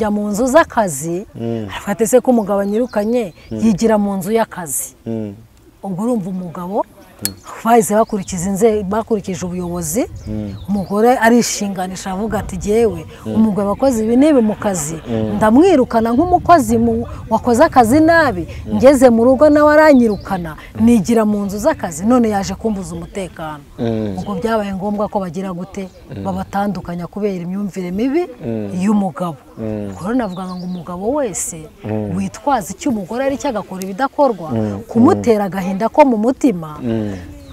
Jya mu nzu z'akazi, afate se ko umugabo anyirukanye yigira mu nzu y'akazi. Ubwo urumva umugabo bahise bakurikiza inze bakurikije ubuyobozi, umugore arishinganisha avuga ati jyewe umugabo wakoze ibi n'ibi mu kazi ndamwirukana nk'umukozi wakoze akazi nabi, ngeze mu rugo nawe aranyirukana nigira mu nzu z'akazi, none yaje kumbuza umutekano. Ubwo byabaye ngombwa ko bagira gute babatandukanya kubera imyumvire mibi y'umugabo. Ubwo navuga ngo umugabo wese witwaza icyo umugore ari cyo agakora ibidakorwa, kumutera agahinda ko mu mutima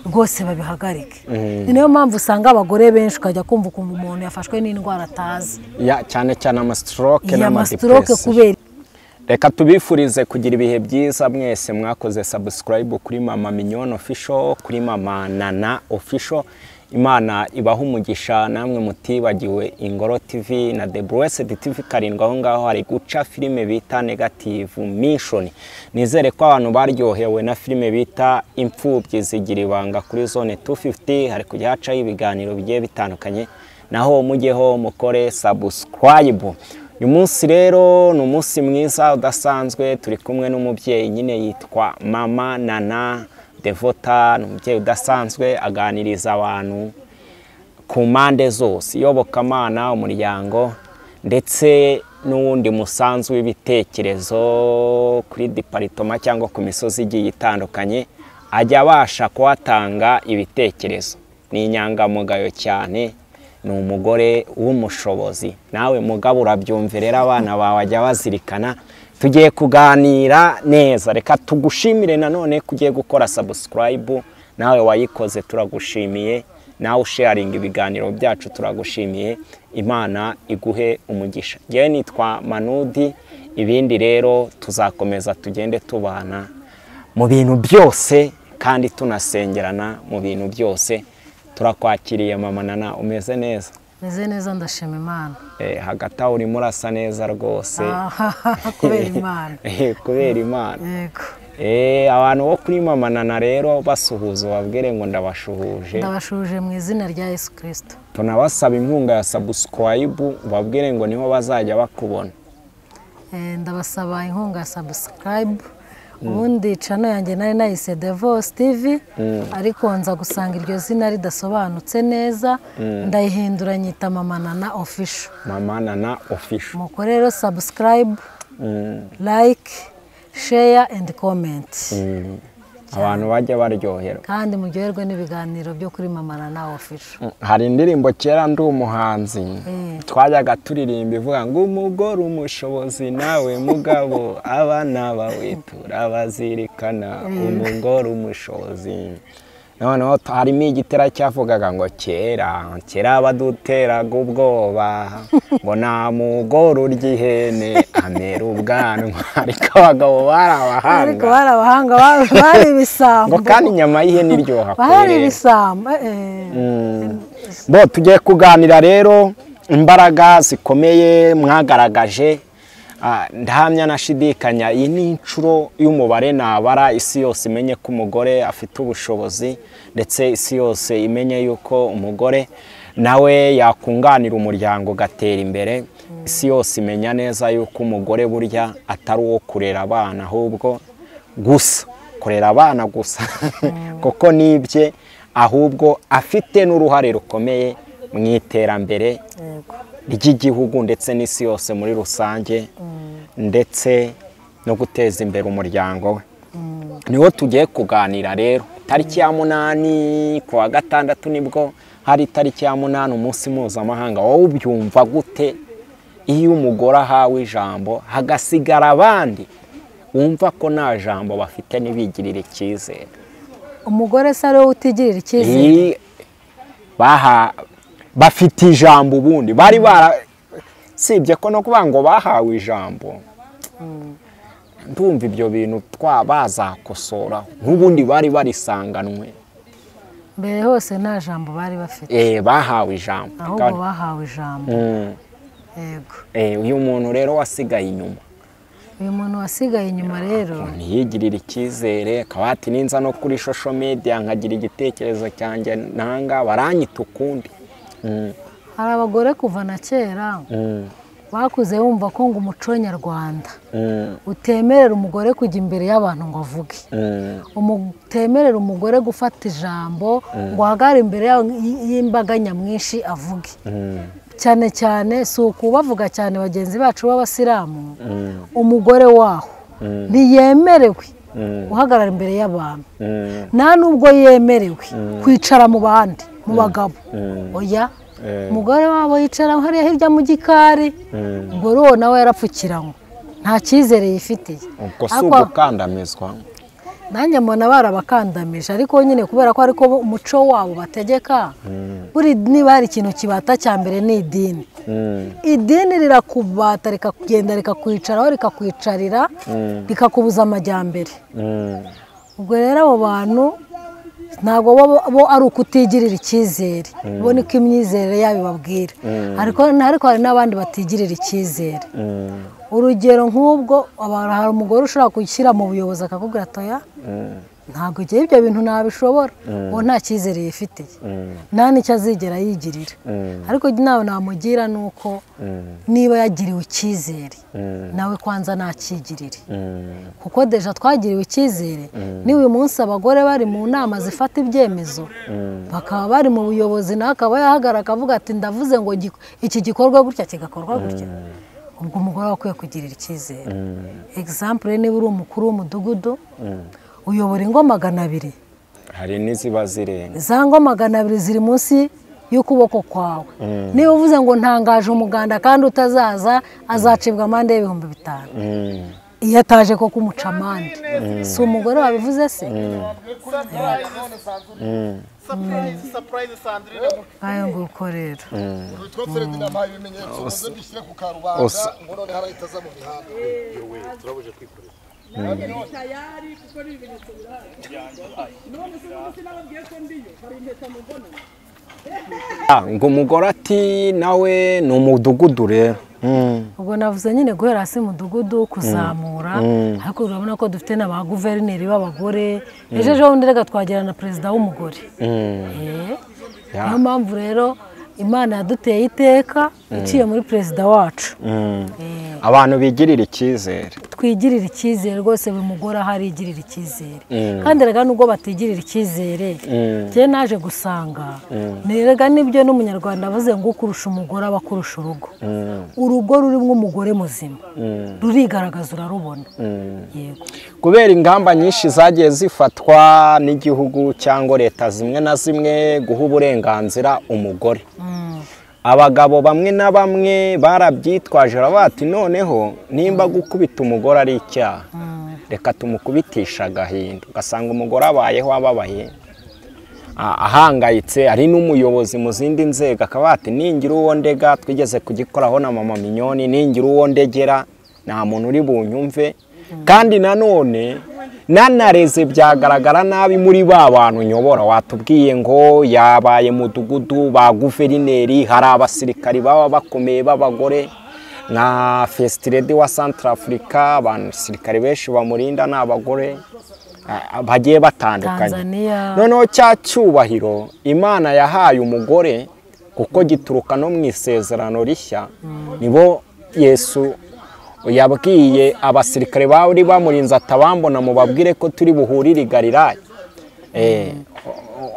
rwose babihagarike. Ni nayo mpamvu usanga abagore benshi ukajya kumva ukuntu umuntu yafashwe n'indwara atazi, cyane cyane amastroke n'amadepression. Reka tubifurize kugira ibihe byiza mwese mwakoze subscribe kuri Mama Mignone Official, kuri Mama Nana Official. Imana ibaha umugisha namwe mutibagiwe Ingoro TV na The Blessed TV 7. Aho ngaho hari guca filime bita Negative Mission. Nizere ko abantu baryohewe na filime bita Imfubyi zigira ibanga kuri Zone 250, hari kujya hacaho ibiganiro bigiye bitandukanye, naho mujyeho mukore subscribe. Uyu munsi rero ni umunsi mwiza udasanzwe, turi kumwe n'umubyeyi nyine yitwa Mama Nana Devota. Ni umubyeyi udasanzwe, aganiriza abantu ku mpande zose, iyobokamana, umuryango, ndetse n'uwundi musanzu w'ibitekerezo kuri department cyangwa ku misozi igiye itandukanye, ajya abasha kuhatanga ibitekerezo. Ni inyangamugayo cyane, ni umugore w'umushobozi. Nawe mugabo urabyumvirera, abana bawe ajya bazirikana. Tugiye kuganira neza, reka tugushimire nanone kugiye gukora subscribe, nawe wayikoze turagushimiye, nawe usharinga ibiganiro byacu turagushimiye. Imana iguhe umugisha. Ngewe nitwa Manudi, ibindi rero tuzakomeza tugende tubana mu bintu byose kandi tunasengerana mu bintu byose. Turakwakiriye Mama Nana, umeze neza? Meze neza, ndashima Imana. Hagati aho urimo urasa neza rwose. Kubera Imana. Kubera Imana. Yego. Abantu bo kuri Mama Nana rero basuhuza babwire ngo ndabashuhuje. Ndabashuhuje mu izina rya Yesu Kristo. Tunabasaba inkunga ya subscribe, babwire ngo niho bazajya bakubona. Ndabasaba inkunga ya subscribe. Ubundi channel yanjye nari nayise Devos TV, ariko nza gusanga iryo zina ridasobanutse neza, ndayihindura nyita Mama Nana Official. Mama Nana Official. Mukore rero subscribe, like, share and comment. Abantu bajya baryoherwa kandi muryoherwe n'ibiganiro byo kuri Mama Nana Official. Hari indirimbo kera ndi umuhanzi twajyaga turirimba ivuga ngo umugore umushobozi nawe mugabo abana bawe turabazirikana, umugore umushobozi. Noneho harimo igitera cyavugaga ngo kera kera baduteraga ubwoba ngo nta mugore urya ihene amera ubwanwa, ariko abagabo bari abahanga. Ariko bari abahanga, bari ibisambo. Ngo kandi inyama y'ihene iryoha. Bari ibisambo. Bo tugiye kuganira rero imbaraga zikomeye mwagaragaje. Ndahamya nashidikanya iyi ni inshuro y'umubare nabara, isi yose imenye ko umugore afite ubushobozi, ndetse isi yose imenye yuko umugore nawe yakunganira umuryango ugatera imbere. Isi yose imenya neza yuko umugore burya atari uwo kurera abana, ahubwo gusa kurera abana gusa kuko nibye, ahubwo afite n'uruhare rukomeye mu iterambere ry'igihugu ndetse n'isi yose muri rusange, ndetse no guteza imbere umuryango we. Niwo tugiye kuganira rero. Tariki ya 8 kuwa gatandatu nibwo hari tariki ya 8 umunsi mpuzamahanga. Wowe ubyumva gute iyo umugore ahawe ijambo hagasigara abandi wumva ko nta jambo bafite ntibigirire icyizere? Umugore se ariwe utigirira icyizere? Bafite ijambo ubundi bari bara, sibye ko no kuvuga ngo bahawe ijambo, ndumva ibyo bintu bazakosora nk'ubundi bari barisanganwe mbere hose nta jambo bari bafite. Bahawe ijambo, ahubwo bahawe ijambo. Yego. Uyu muntu rero wasigaye inyuma, uyu muntu wasigaye inyuma rero ntiyigirire icyizere, akaba ati ninza no kuri social media nkagira igitekerezo cyanjye nanga baranyita ukundi. Hari abagore kuva na kera Bakuze bumva ko ngo umuco nyarwanda utemerera umugore kujya imbere y'abantu ngo avuge, utemerera umugore gufata ijambo ngo ahagarare imbere y'imbaga nyamwinshi avuge. Cyane cyane si ukubavuga cyane bagenzi bacu b'abasilamu, umugore waho ntiyemerewe guhagarara imbere y'abantu, nta nubwo yemerewe kwicara mu bandi mu bagabo. Oya, umugore wabo yicara hariya hirya mu gikari, ubwo rero nawe yarapfukiranywe, nta cyizere yifitiye. Ubwo si ugukandamizwa? Nanjye mbona barabakandamije, ariko nyine kubera ko ariko umuco wabo bategeka, buri niba hari ikintu kibata cya mbere ni idini. Idini rirakubata, rikakugenda, rikakwicaraho, rikakwicarira, rikakubuza amajyambere. Ubwo rero abo bantu ntabwo bo ari ukutigirira icyizere, bo niko imyizerere yabo ibabwira, ariko hari n'abandi batigirira icyizere. Urugero nk'ubwo hari umugore ushobora gushyira mu buyobozi akakubwira ati oya, ntabwo igihe ibyo bintu nabishobora, uwo nta cyizere yifitiye, nta n'icyo azigera yigirira. Ariko nawe namugira ni uko niba yagiriwe icyizere nawe kwanza ntakigirire, kuko deja twagiriwe icyizere. Niba uyu munsi abagore bari mu nama zifata ibyemezo, bakaba bari mu buyobozi, nawe akaba yahagarara akavuga ati ndavuze ngo iki gikorwa gutya kigakorwa gutya, ubwo umugore aba akwiye kugirira icyizere. Example, niba uri umukuru w'umudugudu uyobora ingo 200, hari n'iziba zirenga, za ngo 200 ziri munsi y'ukuboko kwawe. Niba uvuze ngo ntangaje umuganda kandi utazaza, azacibwa amande y'ibihumbi 5. Iyo ataje ko kumuca amande, si umugore wabivuze se? Ayo nguko rero. Ngo umugore ati nawe ni umudugudu rero. Ubwo navuze nyine guhera hasi mudugudu kuzamura, ariko urabona ko dufite n'aba guverineri b'abagore, ejo bundi reka twagera na perezida w'umugore. Niyo mpamvu rero Imana yaduteye iteka iciye muri perezida wacu. Abantu bigirira icyizere, twigirira icyizere rwose, buri mugore ahari igirira icyizere. Kandi rega nubwo batigirira icyizere, njye naje gusanga nerega nibyo n'umunyarwanda avuze ngo ukurusha umugore aba akurusha urugo. Urugo rurimo umugore muzima rurigaragaza, urarubona. Yego, kubera ingamba nyinshi zagiye zifatwa n'igihugu cyangwa leta zimwe na zimwe guha uburenganzira umugore, abagabo bamwe na bamwe barabyitwaje bati noneho nimba gukubita umugore ari icyaha, reka tumukubitisha agahinda. Ugasanga umugore abayeho ababaye, ahangayitse, ari n'umuyobozi mu zindi nzego akaba ati ningira uwo ndega, twigeze kugikoraho na mama Mignone, ningira uwo ndegera nta muntu uri bunyumve. Kandi nanone nanareze byagaragara nabi muri ba bantu nyobora. Watubwiye ngo yabaye mudugudu, ba guverineri, hari abasirikari baba bakomeye b'abagore nka Festiredi wa Centrafrica, abasirikari benshi bamurinda ni abagore bagiye batandukanye. Noneho cya cyubahiro Imana yahaye umugore, kuko gituruka no mu isezerano rishya, nibo Yesu yabwiye abasirikare bari bamurinze atabambona mubabwire ko turi buhurire i Galilaya.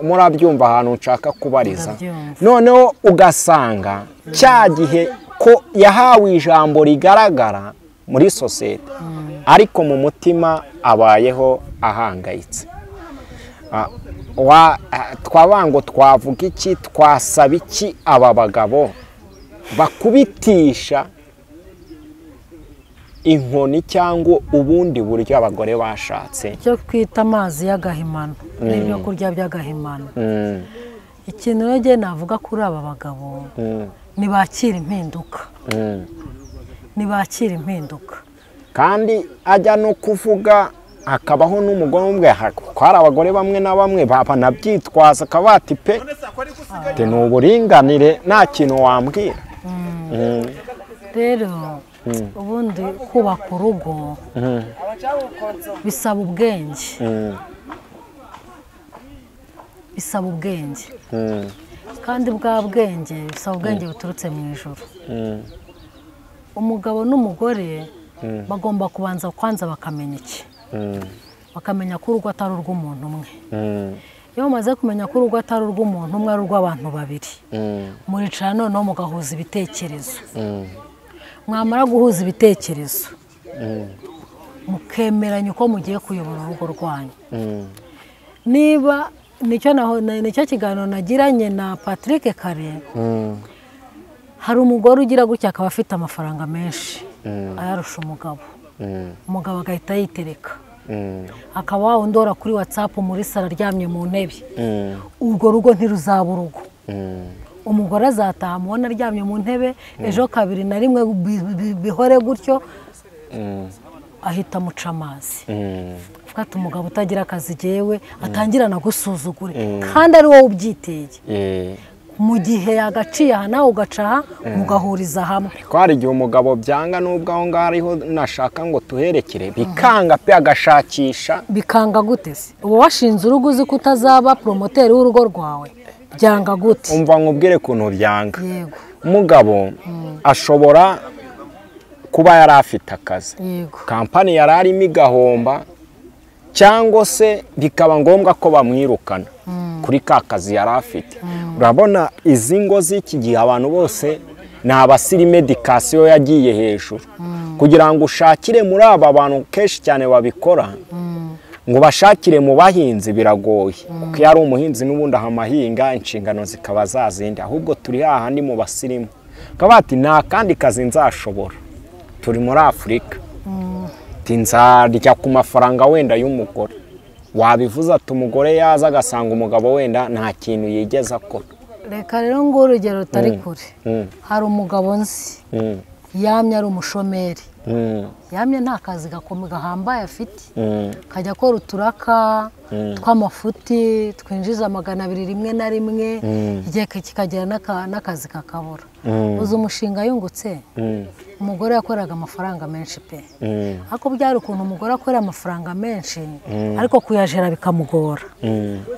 Murabyumva ahantu nshaka kubariza. Noneho ugasanga cya gihe ko yahawe ijambo rigaragara muri sosiyete, ariko mu mutima abayeho ahangayitse. Twabango twavuga iki, twasaba iki aba bagabo bakubitisha inkoni cyangwa ubundi buryo abagore bashatse, icyo twita amazi y'agahimano n'ibyo kurya by'agahimano. Ikintu rero navuga kuri aba bagabo, ntibakira impinduka, ntibakira impinduka. Kandi ajya no kuvuga hakabaho n'umugore umwe, kuko hari abagore bamwe na bamwe banabyitwaza akaba ati pe ni uburinganire nta kintu wambwira. Rero ubundi kubaka urugo bisaba ubwenge, bisaba ubwenge, kandi bwa bwenge bisaba ubwenge buturutse mu ijuru. Umugabo n'umugore bagomba kubanza kwanza bakamenya iki, bakamenya ko urugo atari urw'umuntu umwe. Iyo mumaze kumenya ko urugo atari urw'umuntu umwe ari urw'abantu babiri, muricara noneho mugahuza ibitekerezo. Mwamara guhuza ibitekerezo mukemeranya uko mugiye kuyobora urugo rwanyu. Niba nicyo kiganiro nagiranye na Patrick kare, hari umugore ugira gutya akaba afite amafaranga menshi ayarusha umugabo, umugabo agahita yitereka, akaba wawundora kuri WhatsApp muri sara aryamye mu ntebe. Urwo rugo ntiruzaba urugo. Umugore azataha mubona aryamye mu ntebe, ejo kabiri na rimwe bihore gutyo, ahita amuca amazi. Ufata umugabo utagira akazi jewe atangira na gusuzugure kandi ari wowe ubyiteye. Mu gihe yagaciye aha nawe ugacaha mugahuriza hamwe. Ko hari igihe umugabo byanga n'ubwo aho ngaho ariho nashaka ngo tuherekere bikanga pe, agashakisha. Bikanga gute se? Uba washinze urugo uzi ko utazaba promoteri w'urugo rwawe, byanga gute? Umva nkubwire kuntu byanga. Umugabo ashobora kuba yari afite akazi, kampani yari arimo igahomba, cyangwa se bikaba ngombwa ko bamwirukana kuri ka kazi yari afite. Urabona izi ngo z'iki gihe abantu bose ni abasirimu, medikasiyo yagiye hejuru. Kugira ngo ushakire muri aba bantu kenshi cyane babikora, ngo bashakire mu bahinzi biragoye, kuko iyo ari umuhinzi n'ubundi ahamahinga inshingano zikaba zazindi, ahubwo turi hahandi mu basirimu bakaba bati nta kandi kazi nzashobora, turi muri Afurika, nzarya ku mafaranga wenda y'umugore. Wabivuze ati umugore yaza agasanga umugabo wenda nta kintu yigeze akora. Reka rero ngo urugero rutari kure, hari umugabo nzi yamye ari umushomeri, yamye nta kazi gahambaye afite, kajya akora uturaka tw'amafuti twinjiza 200 rimwe na rimwe, igihe kikagera n'akazi kakabura. Uzi umushinga yungutse, umugore yakoraga amafaranga menshi pe, ariko byari ukuntu umugore akorera amafaranga menshi ariko kuyajera bikamugora.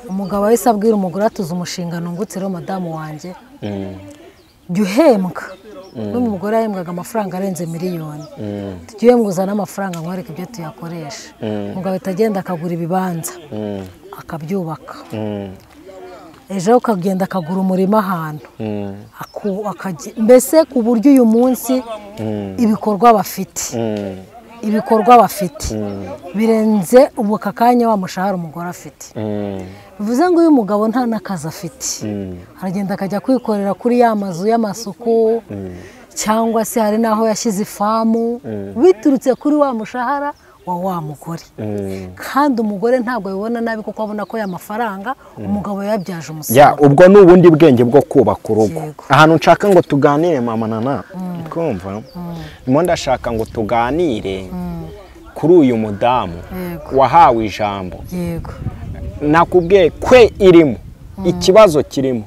Umugabo ahise abwira umugore atuze umushinga nungutse rero madamu wanjye, jya uhembwa. N'umugore yahembwaga amafaranga arenze miliyoni, tujye uhembwa n'amafaranga nkwereke ibyo tuyakoresha. Umugabo ahita agenda akagura ibibanza akabyubaka, ejo akagenda akagura umurima ahantu, mbese ku buryo uyu munsi ibikorwa bafite birenze ubu aka kanya wa mushahara umugore afite. Bivuze ngo uyu mugabo nta n'akazi afite, aragenda akajya kwikorera kuri ya mazu y'amasuku, cyangwa se hari n'aho yashyize ifamu, biturutse kuri wa mushahara wa wa mugore. Kandi umugore ntabwo abibona nabi kuko abona ko ya mafaranga umugabo yabyaje umusaruro. Ubwo ni ubundi bwenge bwo kubaka urugo. Ahantu nshaka ngo tuganire mama Nana, kumva ndimo ndashaka ngo tuganire kuri uyu mudamu wahawe ijambo. Nakubwiye kwe irimo ikibazo kirimo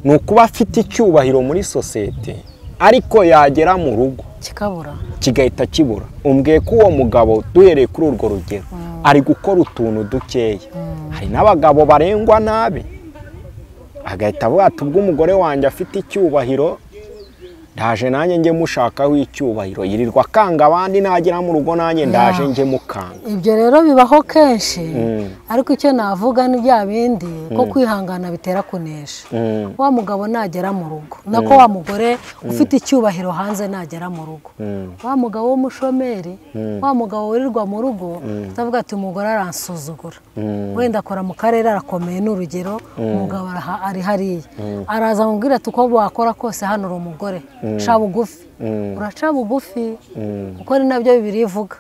ni ukuba afite icyubahiro muri sosiyete, ariko yagera mu rugo kikabura, kigahita kibura. Umbwiye ko uwo mugabo duhereye kuri urwo rugero ari gukora utuntu dukeya. Hari n'abagabo barengwa nabi, agahita avuga ati ubwo umugore wanjye afite icyubahiro ndaje nanjye njye mushakaho icyubahiro, yirirwa akanga abandi, nagera mu rugo nanjye ndaje njye mukanga. Ibyo rero bibaho kenshi, ariko icyo navuga ni bya bindi ko kwihangana bitera kunesha. Wa mugabo nagera mu rugo, nako wa mugore ufite icyubahiro hanze nagera mu rugo, wa mugabo w'umushomeri, wa mugabo wirirwa mu rugo utavuga ati umugore aransuzugura, wenda akora mu karere arakomeye n'urugero, umugabo ari hariya, araza amubwira ati uko wakora kose hano uri umugore, ca bugufi. Uraca bugufi kuko ni nabyo Bibiliya ivuga.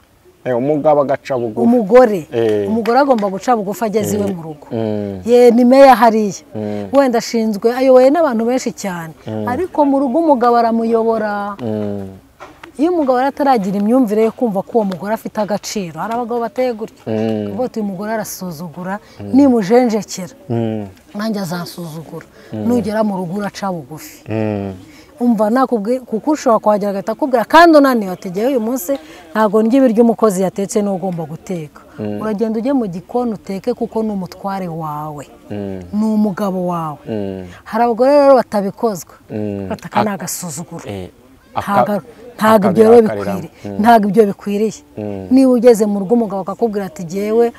Umugabo agaca bugufi, umugore umugore agomba guca bugufi ageze iwe mu rugo. Ye ni meya hariya, wenda ashinzwe ayoboye n'abantu benshi cyane, ariko mu rugo umugabo aramuyobora. Iyo umugabo ataragira imyumvire yo kumva ko uwo mugore afite agaciro, hari abagabo bateye gutyo, kuvuga ati uyu mugore arasuzugura, nimujenjekera nanjye azansuzugura. Nugera mu rugo uraca bugufi. Umva nakubwiye kuko ushobora kuhagera agahita akubwira kandi unaniwe ati jyewe uyu munsi ntabwo ndya ibiryo umukozi yatetse n'ugomba guteka. Uragenda ujye mu gikoni uteke kuko ni umutware wawe, ni umugabo wawe. Hari abagore rero batabikozwa, bataka ni agasuzuguro, Ntabwo ibyo rero bikwiriye, ntabwo ibyo bikwiriye. Niba ugeze mu rugo umugabo akakubwira ati jyewe,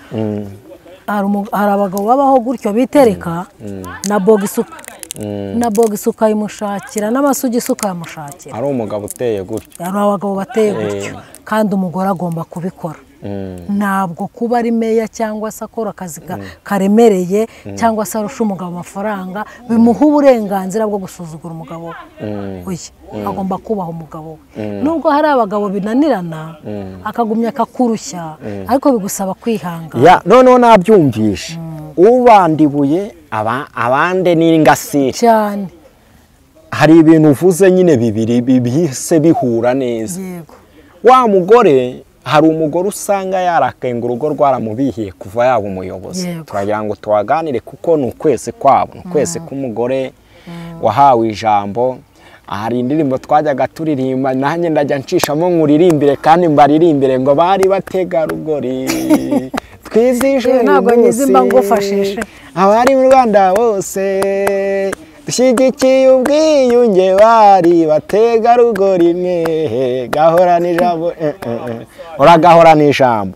hari abagabo babaho gutyo bitereka na bogisi ukayimushakira n'amasugisi ukayamushakira. Ari umugabo uteye gutyo, hari abagabo bateye gutyo, kandi umugore agomba kubikora. Ntabwo kuba ari meya cyangwa se akora akazi karemereye cyangwa se arusha umugabo amafaranga bimuha uburenganzira bwo gusuzugura umugabo we. Agomba kubaha umugabo we. Nubwo hari abagabo binanirana akagumya akakurushya, ariko bigusaba kwihangana. Noneho nabyumvishe, ubandibuye abande n'ingasire cyane. Hari ibintu uvuze nyine bibiri bihise bihura neza. Wa mugore, hari umugore usanga yarakaye ngo urugo rwaramubihiye kuva yaba umuyobozi. Turagira ngo tuwaganire kuko ni ukwezi kwabo, ni ukwezi k'umugore wahawe ijambo. Hari indirimbo twajyaga turirimba, nanjye ndajya nshishamo nkuririmbire kandi mbaririmbire ngo bari bategarugori twizije ntabwo nyizimba ngufashishe abari mu Rwanda bose dushyigikiye ubwiyunge bari bategarugori mwe gahorana ijambo, uragahorana ijambo.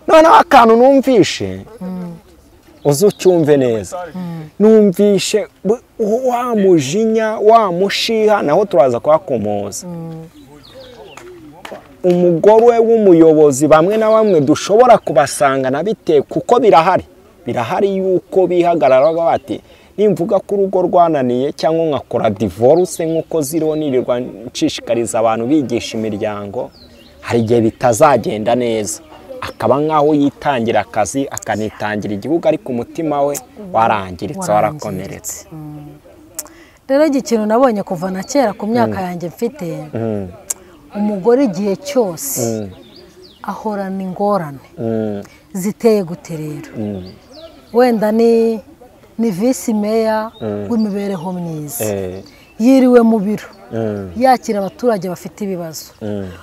Noneho akantu numvishe uze ucyumve neza, numvishe wa mujinya wa mushiha, naho turaza kuhakomoza. Umugore w'umuyobozi bamwe na bamwe dushobora kubasanga nabite, kuko birahari yuko bihagarara bati nimvuga ko urugo rwananiye cyangwa nkakora divorce nk'uko ziriho nirirwa nshishikariza abantu bigisha imiryango, hari igihe bitazagenda neza, akaba nkaho yitangira akazi akanitangira igihugu, ariko umutima we warangiritse, warakomeretse. Rero ikintu nabonye kuva na kera ku myaka yanjye mfite, umugore igihe cyose ahorana ingorane ziteye gute rero. Wenda ni visi meya w'imibereho myiza, yiriwe mu biro yakira abaturage bafite ibibazo.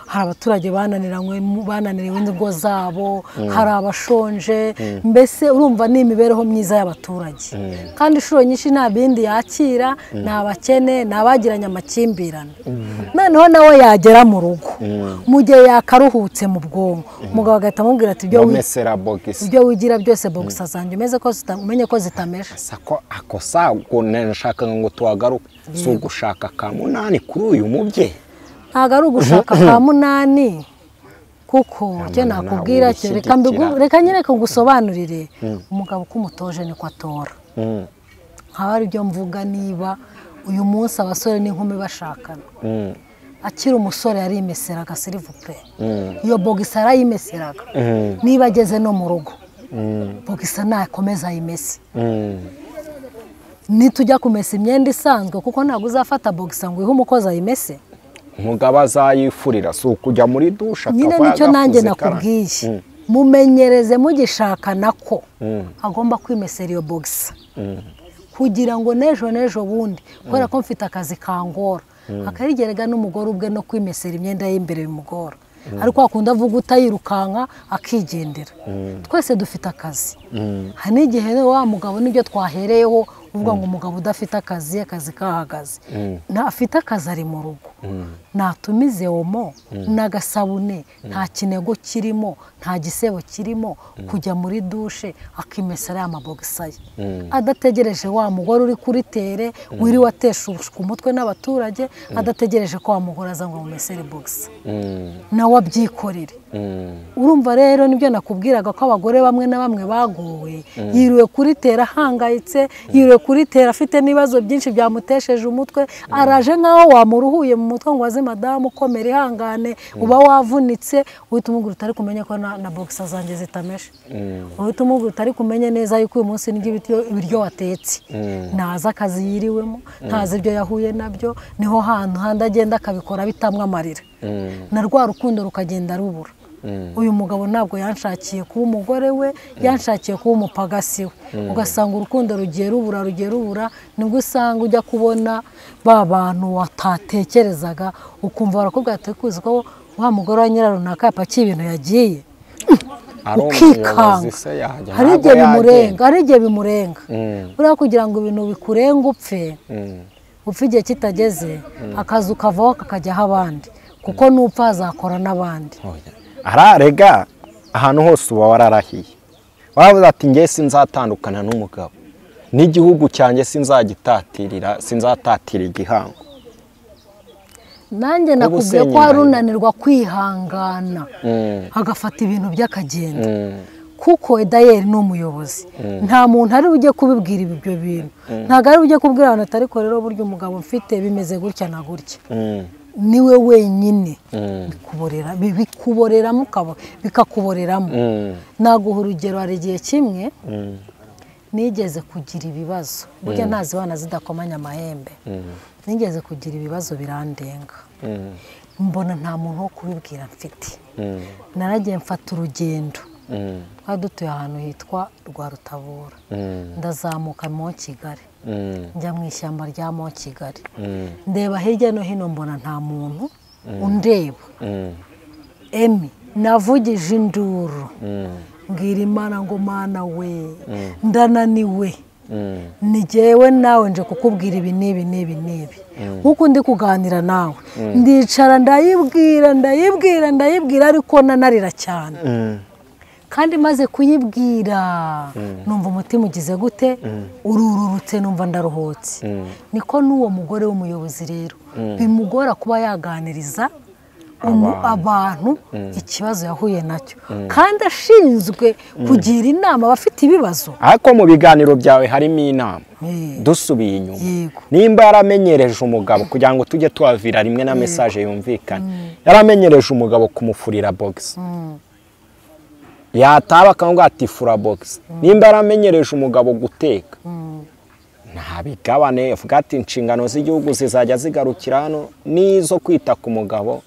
Hari abaturage bananiriwe ingo zabo, hari abashonje, mbese urumva ni imibereho myiza y'abaturage. Kandi inshuro nyinshi nta bindi yakira, ni abakene, ni abagiranye amakimbirane. Noneho nawe yagera mu rugo mu gihe yakaruhutse mu bwonko, umugabo agahita amubwira ati ibyo wigira byose bogisa zanjye umenye ko zitamesha. Ako sago nashakaga ngo tuhagaruke, si ugushaka ka munani kuri uyu mubyeyi. Ntabwo ari ugushaka ka munani, kuko icyo nakubwira cyo reka nyereke ngusobanurire. Umugabo uko umutoje niko atora. Nkaba ari byo mvuga, niba uyu munsi abasore n'inkumi bashakana, akiri umusore yarimeseraga sirivupe, iyo bogisa arayimeseraga. Niba ageze no mu rugo bogisa nakomeza ayimese. Nitujya kumesa imyenda isanzwe, kuko ntabwo uzafata bogisa ngo ihe umukozi ayimese. Umugabo azayifurira, si ukujya muri dusha nyine. Nicyo nanjye nakubwiye, mumenyereze mugishakana ko agomba kwimesera iyo bogisa, kugira ngo n'ejo n'ejo bundi, kubera ko mfite akazi kangora, akarigerega n'umugore ubwe no kwimesera imyenda y'imbere bimugora. Ariko akunda avuga utayirukanka akigendera. Twese dufite akazi. Hari n'igihe wa mugabo nibyo twahereyeho uvuga ngo umugabo udafite akazi, akazi kahagaze. Ntafite akazi ari mu rugo, natumize omo n'agasabune, nta kinego kirimo, nta gisebo kirimo, kujya muri dushe akimesera ya mabogisa ye, adategereje wa mugore uri kuri tere wiriwe atesha umutwe n'abaturage, adategereje ko wa mugore aza ngo amumesere bogisa, nawe abyikorere. Urumva rero nibyo nakubwiraga ko abagore bamwe na bamwe bagowe, yiriwe kuri tere ahangayitse, yiriwe kuri tere afite n'ibibazo byinshi byamutesheje umutwe, araje nkaho wamuruhuye mu mutwe ngo aze madamu ukomere ihangane, uba wavunitse, uhita umubwira utari kumenya ko na bogisa zanjye zitameshe, uhita umubwira utari kumenya neza yuko uyu munsi ndya ibiryo watetse. Ntazi akazi yiriwemo, ntazi ibyo yahuye nabyo, niho hantu handi agenda akabikora bitamwa amarira, na rwa rukundo rukagenda rubura. Uyu mugabo ntabwo yanshakiye kuba umugore we, yanshakiye kuba umupagasi we. Ugasanga urukundo rugiye rubura, rugiye rubura, nibwo usanga ujya kubona ba bantu watatekerezaga, ukumva barakubwira ati kuzi ko wa mugore wa nyirarunaka yapakiye ibintu yagiye, ukikanga. Hari igihe bimurenga, hari igihe bimurenga. Buriya kugira ngo ibintu bikurenga upfe, upfa igihe kitageze, akazi ukavaho kakajyaho abandi. Kuko nupfa azakora n'abandi. Ararega ahantu hose uba wararahiye. Waravuze ati nge sinzatandukana n'umugabo. N'igihugu cyanjye sinzagitatirira, sinzatatira igihango. Nanjye nakubwiye ko harunanirwa kwihangana agafata ibintu by'akagenda. Kuko Edayeri ni umuyobozi, nta muntu ari ujye kubibwira ibyo bintu, ntabwo ari ujye kubwira abantu atari ko rero burya umugabo mfite bimeze gutya na gutya. Niwe wenyine bikuboreramo bikakuboreramo. Naguha urugero, hari igihe kimwe nigeze kugira ibibazo, burya ntazibana zidakomanya amahembe. Nigeze kugira ibibazo birandenga, mbona nta muntu wo kubibwira mfite. Naragiye mfata urugendo, twari dutuye ahantu hitwa Rwarutabura, ndazamuka mu Kigali, njya mu ishyamba rya mu Kigali, ndeba hirya no hino mbona nta muntu undeba. Emi navugije induru, mbwira Imana ngo Mana we, ndananiwe, ni jyewe nawe nje kukubwira ibi n'ibi n'ibi n'ibi. Nkuko ndi kuganira nawe, ndicara ndayibwira ndayibwira ndayibwira, ariko nanarira cyane. Kandi maze kuyibwira numva umutima ugize gute, urururutse, numva ndaruhutse. Niko n'uwo mugore w'umuyobozi rero bimugora kuba yaganiriza abantu ikibazo yahuye nacyo, kandi ashinzwe kugira inama abafite ibibazo. Ariko mu biganiro byawe harimo inama. Dusubiye inyuma, nimba yaramenyereje umugabo, kugira ngo tujye tuhavira rimwe na message yumvikana, yaramenyereje umugabo kumufurira box, yataba akangwa ati fura box. Nimba yaramenyereje umugabo guteka, ntabigabane, avuga ati inshingano z'igihugu zizajya zigarukira hano, n'izo kwita ku mugabo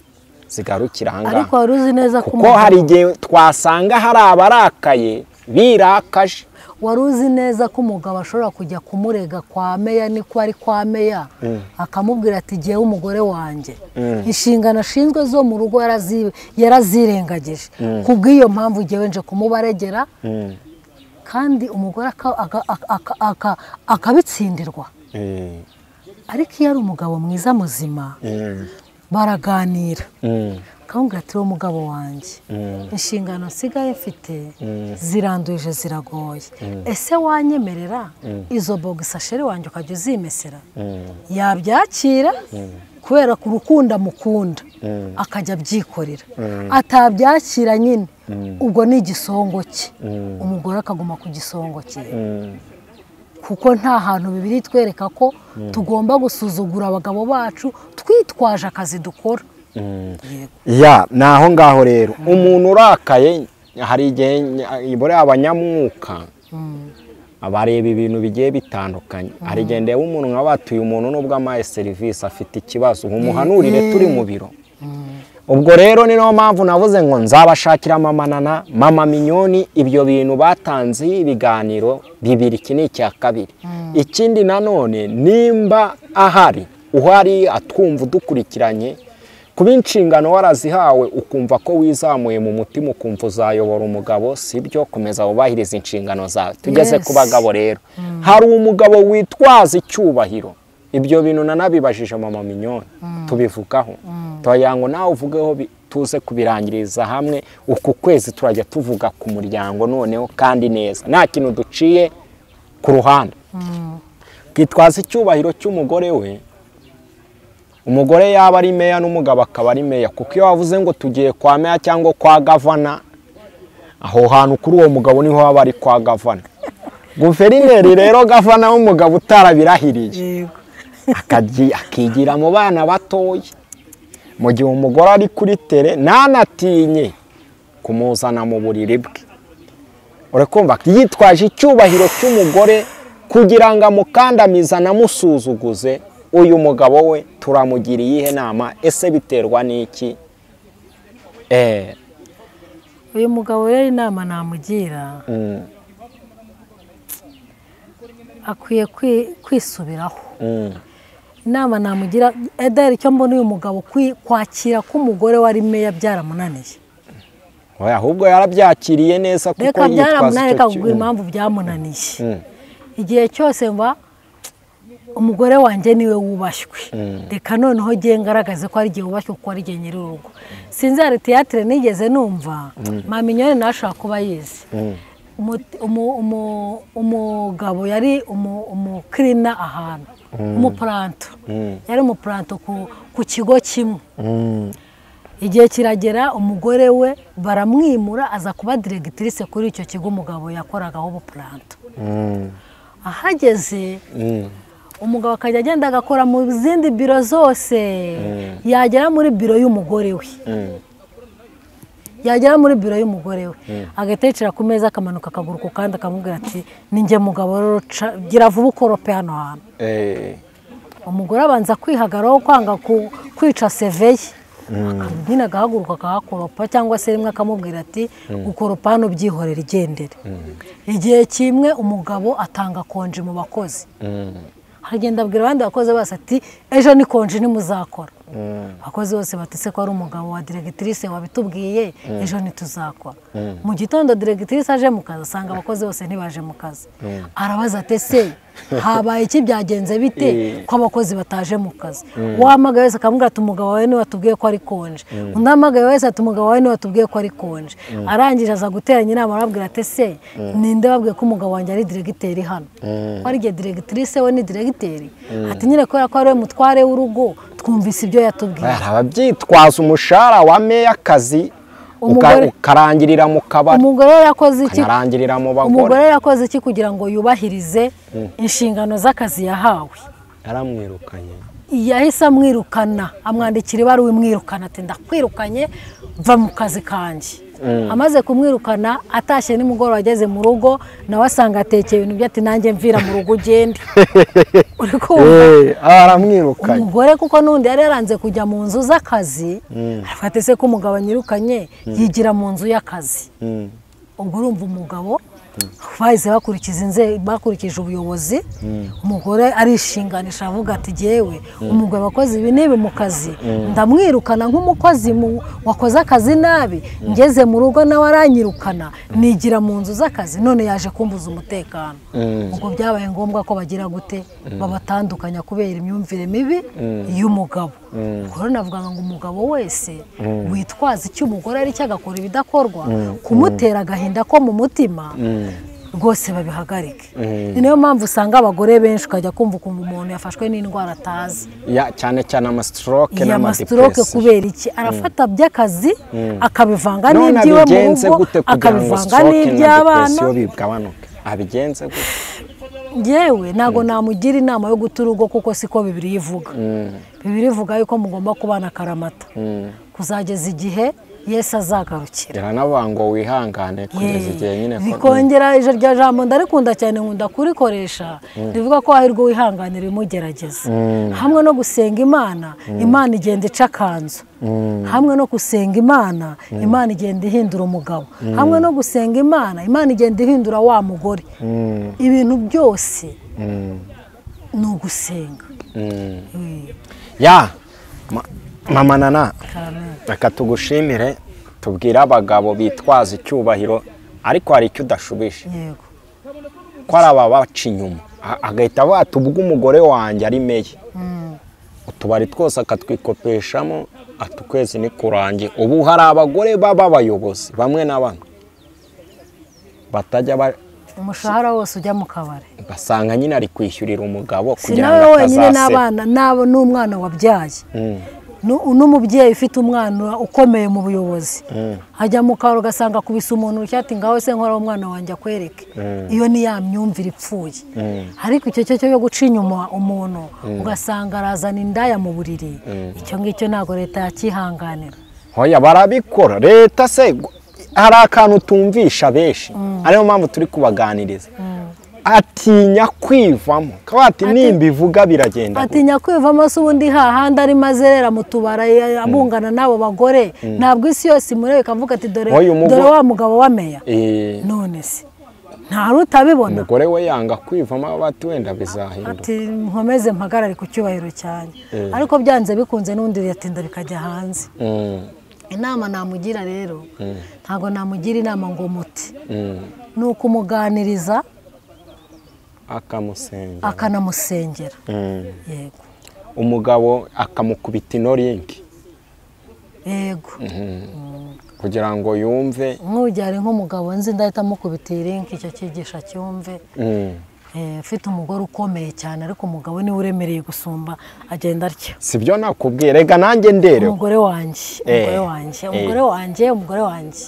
zigarukira aha ngaha. Ariko wari uzi neza ko kuko hari igihe twasanga hari abarakaye birakaje. Wari uzi neza ko umugabo ashobora kujya kumurega kwa meya, niko ari kwa meya, akamubwira ati jyewe umugore wanjye inshingano ashinzwe zo mu rugo yarazirengagije, kubw'iyo mpamvu jyewe nje kumubaregera. Kandi umugore akabitsindirwa. Ariko iyo ari umugabo mwiza muzima, baraganira, akambwira ati umugabo wanjye inshingano nsigaye mfite ziranduje ziragoye, ese wanyemerera izo bogisasheri wanjye ukajya uzimesera? Yabyakira kubera ku rukundo amukunda, akajya abyikorera. Atabyakira nyine ubwo ni igisongo cye, umugore akaguma ku gisongo cye. Kuko nta hantu Bibiliya itwereka ko tugomba gusuzugura abagabo bacu twitwaje akazi dukora. Ya naho ngaho rero umuntu urakaye, hari igihe bore abanyamwuka abareba ibintu bigiye bitandukanye. Hari igihe ndeba umuntu nka batuye umuntu nubwo amaye service afite ikibazo, umuhanurire turi mu biro. Ubwo rero ni no mpamvu navuze ngo nzabashakira mama Nana, mama Minyoni, ibyo bintu batanze ibiganiro bibiri, iki ni icya kabiri. Ikindi nanone nimba ahari uhari atwumva udukurikiranye, kuba inshingano warazihawe ukumva ko wizamuye mu mutima ukumva uzayobora umugabo, sibyo, komeza wubahiriza inshingano zawe. Tugeze ku bagabo rero, hari umugabo witwaza icyubahiro. Ibyo bintu nanabibajije mama Minyoni, tubivugaho, turagira ngo nawe uvugeho, tuze kubirangiriza hamwe. Uku kwezi turajya tuvuga ku muryango noneho kandi neza, nta kintu duciye ku ruhande. Kwitwaza icyubahiro cy'umugore we, umugore yaba ari meya n'umugabo akaba ari meya, kuko iyo wavuze ngo tugiye kwa meya cyangwa kwa gavana, aho hantu kuri uwo mugabo niho haba ari kwa gavana. Guverineri rero gavana w'umugabo utarabirahiriye akigira mu bana batoya, mu gihe umugore ari kuri tere ntanatinye kumuzana mu buriri bwe. Urakumva yitwaje icyubahiro cy'umugore kugira ngo amukandamize anamusuzuguze. Uyu mugabo we turamugira iyihe nama? Ese biterwa n'iki? Uyu mugabo rero inama namugira, akwiye kwisubiraho. Inama namugira Ederi, icyo mbona uyu mugabo kwakira ko umugore wari meya byaramunaniye. Oya, ahubwo yarabyakiriye neza kuko yitwaza icyo kintu. Impamvu byamunaniye, igihe cyose mba Umugore wanjye niwe wubashywe, reka noneho ngiye ngaragaze ko ari igihe wubashywe kuko ari igihe nyir'urugo. Sinzi hari théâtre nigeze numva, Maminyoni ntashobora kuba yizi. Umugabo yari umukirina ahantu, umupuranto, yari umupuranto ku kigo kimwe. Igihe kiragera umugore we baramwimura aza kuba directrice kuri icyo kigo umugabo yakoragaho ubupuranto. Ahageze umugabo akajya agenda agakora mu zindi biro zose, yagera muri biro y'umugore we, yagera muri biro y'umugore we agahita yicara ku meza akamanuka akaguru ku kandi akamubwira ati ninjye mugabo, gira vuba ukorope hano hantu. Umugore abanza kwihagaraho kwanga kwica seveye, nyine agahaguruka akahakoropa, cyangwa se rimwe akamubwira ati gukoropa hano byihorera igendere. Igihe kimwe umugabo atanga konji mu bakozi, aragenda abwira abandi bakozi bose ati ejo ni konji ntimuzakora. Abakozi bose batise ko ari umugabo wa directrice wabitubwiye, ejo ntituzakora. Mu gitondo directrice aje mu kazi asanga abakozi bose ntibaje mu kazi. Arabaza ati ese habaye iki, byagenze bite ko abakozi bataje mu kazi? Uwahamagaye wese akamubwira ati umugabo wawe niwe watubwiye ko ari konje. Undi ahamagaye wese ati umugabo wawe niwe watubwiye ko ari konje. Arangije aza guteranya inama arababwira ati ese ninde wabwiye ko umugabo wanjye ari diregiteri hano? Ko ari igihe directrice we ni diregiteri? Ati nyine kubera ko ari we mutware w'urugo twumvise ibyo yatubwiye. Ababyitwaza umushahara wa meya akazi ukarangirira mu kabari. Umugore yakoze iki? Ukarangirira mu bagore. Umugore yakoze iki kugira ngo yubahirize inshingano z'akazi yahawe? Yaramwirukanye. Yahise amwirukana, amwandikira ibaruwa imwirukana ati ndakwirukanye va mu kazi kanjye. Amaze kumwirukana atashye nimugoroba ageze mu rugo nawe asanga atekeye ibintu bye ati nanjye mvira mu rugo ugende. Uri kumva? Aramwirukanye. Umugore kuko n'undi yari yaranze kujya mu nzu z'akazi, afata se ko umugabo anyirukanye yigira mu nzu y'akazi. Ubwo urumva umugabo bahise bakurikije ubuyobozi, umugore arishinganisha avuga ati jyewe umugabo wakoze ibi n'ibi mu kazi ndamwirukana nk'umukozi wakoze akazi nabi, ngeze mu rugo nawe aranyirukana nigira mu nzu z'akazi none yaje kumbuza umutekano. Ubwo byabaye ngombwa ko bagira gute babatandukanya kubera imyumvire mibi y'umugabo. Ubwo navuga ngo umugabo wese witwaza icyo umugore ari cyo agakora ibidakorwa, kumutera agahinda ko mu mutima rwose babihagarike. Ni nayo mpamvu usanga abagore benshi ukajya kumva ukuntu umuntu yafashwe n'indwara atazi, cyane cyane amastroke n'amadepression. Kubera iki? Arafata by'akazi akabivanga n'iby'iwe mu rugo, akabivanga n'iby'abana. Abigenze gute? Yewe ntago namugira inama yo guta urugo kuko siko Bibiliya ivuga. Bibiliya ivuga yuko mugomba kubana akaramata kuzageza igihe Yesu azagarukira. Yaranavuga ngo wihangane kugeza igihe nyine bikongera. Iryo jambo ndarikunda cyane, nkunda kurikoresha, rivuga ko hahirwa wihanganira ibimugerageza. Hamwe no gusenga Imana, Imana igenda ica akanzu. Hamwe no gusenga Imana, Imana igenda ihindura umugabo. Hamwe no gusenga Imana, Imana igenda ihindura wa mugore. Ibintu byose ni ugusenga. Ya Mama Nana, reka tugushimire, tubwire abagabo bitwaza icyubahiro ariko hari icyo udashubije. Yego. Ko ari ababaca inyuma agahita avuga ati ubwo umugore wanjye ari meye, utubari twose akatwikopeshamo, ati ukwezi ni kurangiye. Ubu hari abagore baba abayobozi bamwe na bamwe batajya umushahara wose ujya mu kabari, ugasanga nyine ari kwishyurira umugabo kugira ngo atazaseba. N'abana nabo n'umwana wabyaye n'umubyeyi ufite umwana ukomeye mu buyobozi ajya mu kabari ugasanga akubise umuntu ati ngaho se nkora umwana wanjye akwereke. Iyo ni ya myumvire ipfuye. Ariko icyo cyo cyo guca inyuma umuntu ugasanga arazana indaya mu buriri, icyo ngicyo ntabwo leta yakihanganira. Hoya barabikora leta se hari akantu tumvisha benshi, ariyo mpamvu turi kubaganiriza. Atinya kwivamo, ati nimbivuga biragenda. Atinya kwivamo se ubundi hahandi ari mazerera mu tubara abungana n'abo bagore, ntabwo isi yose imurebe ikavuga ati dore wa mugabo wa meya. None se nta rutabibona. Umugore we yanga kwivamo bati wenda bizahinduka, ati nkomeze mpagarare ku cyubahiro cyanjye, ariko byanze bikunze n'undi yatinda bikajya hanze. Inama namugira rero, ntabwo namugira inama ngo muti, ni ukumuganiriza Akamusengera. Akanamusengera. Yego. Umugabo akamukubita ino linki. Yego. Kugira ngo yumve. Nk'ujyare nk'umugabo nzi ndahita mukubita iyi linki icyo cyigisha cyumve. Ufite umugore ukomeye cyane ariko umugabo niwe uremereye gusumba agenda atya. Sibyo nakubwiye rega nanjye ndere. Umugore wanjye, umugore wanjye, umugore wanjye, umugore wanjye.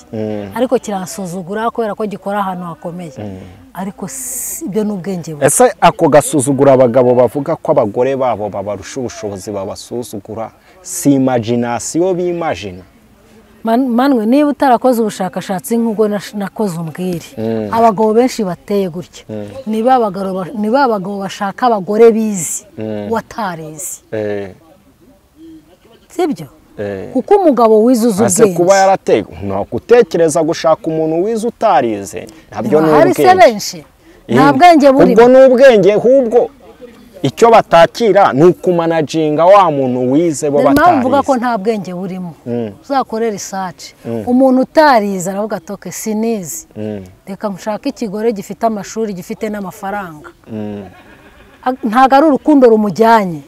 Ariko kiransuzugura kubera ko gikora ahantu hakomeye. Ariko ibyo n'ubwenge bwe. Ese ako gasuzugura abagabo bavuga ko abagore babo babarusha ubushobozi babasuzugura si imagination bimagina? Manwe niba utarakoze ubushakashatsi nk'ubwo nakoze umbwire. Abagabo benshi bateye gutya ni abagabo bashaka abagore bizi watarizi. Sibyo? Kuko umugabo wize uzi ubwenge. Kuba yarateye no gutekereza gushaka umuntu wize utarize nabyo ni ubwenge. Nta bwenge burimo. Ubwo ni ubwenge ahubwo icyo batakira ni ukumanaginga wa muntu wize bo batarize. Impamvu mvuga ko nta bwenge burimo, uzakorera research. Umuntu utarize aravuga ati sinizi, reka nshake ikigore gifite amashuri gifite n'amafaranga. Ntago ari urukundo rumujyanye.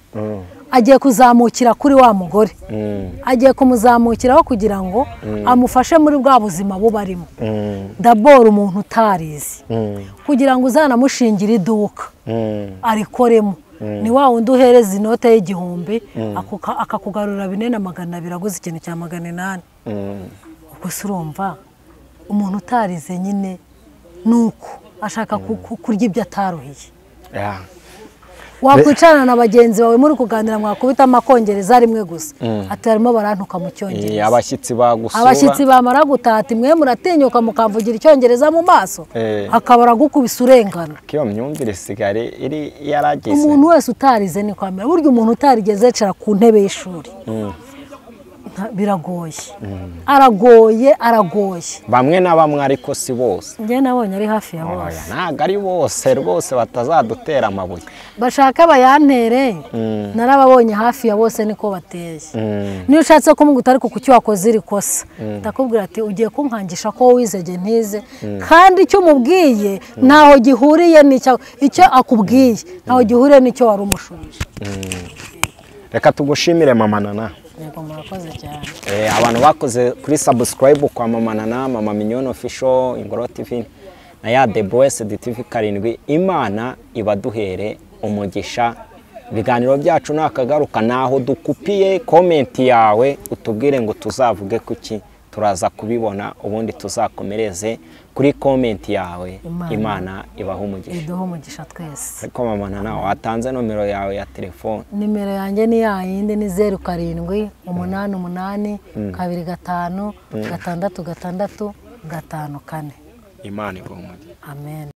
Agiye kuzamukira kuri wa mugore. Agiye kumuzamukiraho kugira ngo amufashe muri bwa buzima bubarimo. Daboro umuntu utarize kugira ngo uzanamushingire iduka arikoremo. Ni wa wundi uhereza inote y'1000 akakugarura 4200 aguze ikintu cya 800. Ubwo se urumva umuntu utarize nyine nuko ashaka kurya ibyo ataruhiye. Wakwicarana na bagenzi bawe muri kuganira mwakubita amakongereza rimwe gusa ati harimo barantuka mu cyongereza. Abashyitsi bagusura, abashyitsi bamara gutata imwe muratinyuka mukamvugira icyongereza mu maso akabara gukubisa urengana. Kiyo myumvire sigare iri yaragize. Umuntu wese utarize ni kwamera. Burya umuntu utarigeze yicara ku ntebe y'ishuri biragoye. Aragoye, aragoye. Bamwe na bamwe ariko si bose. Njye nabonye ari hafi ya bose. Ntago ari bose rwose batazadutera amabuye. Bashaka bayantere. Narababonye hafi ya bose niko bateye. Niyo ushatse kumuguta ariko kuki wakoze iri kosa, ndakubwira ati ugiye kunkangisha ko wizege ntize, kandi icyo umubwiye ntaho gihuriye n'icyo icyo akubwiye, ntaho gihuriye n'icyo wari umushubije. Reka tugushimire Mama Nana. Yego murakoze cyane. Abantu bakoze kuri subscribe kwa Mama Nana, Mama Mignone Official, Ingoro TV na ya The Boys TV 7. Imana ibaduhere umugisha. Ibiganiro byacu nakagaruka naho dukupiye comment yawe utubwire ngo tuzavuge kuki, turaza kubibona ubundi tuzakomereze kuri comment yawe. Imana ibaha umugisha. Iduhe umugisha twese. Ariko Mama Nana watanze nomero yawe ya telefone? Nimero yanjye ni ya yindi ni 07 88 25 6 6 5 4. Imana ibahe umugisha. Amen.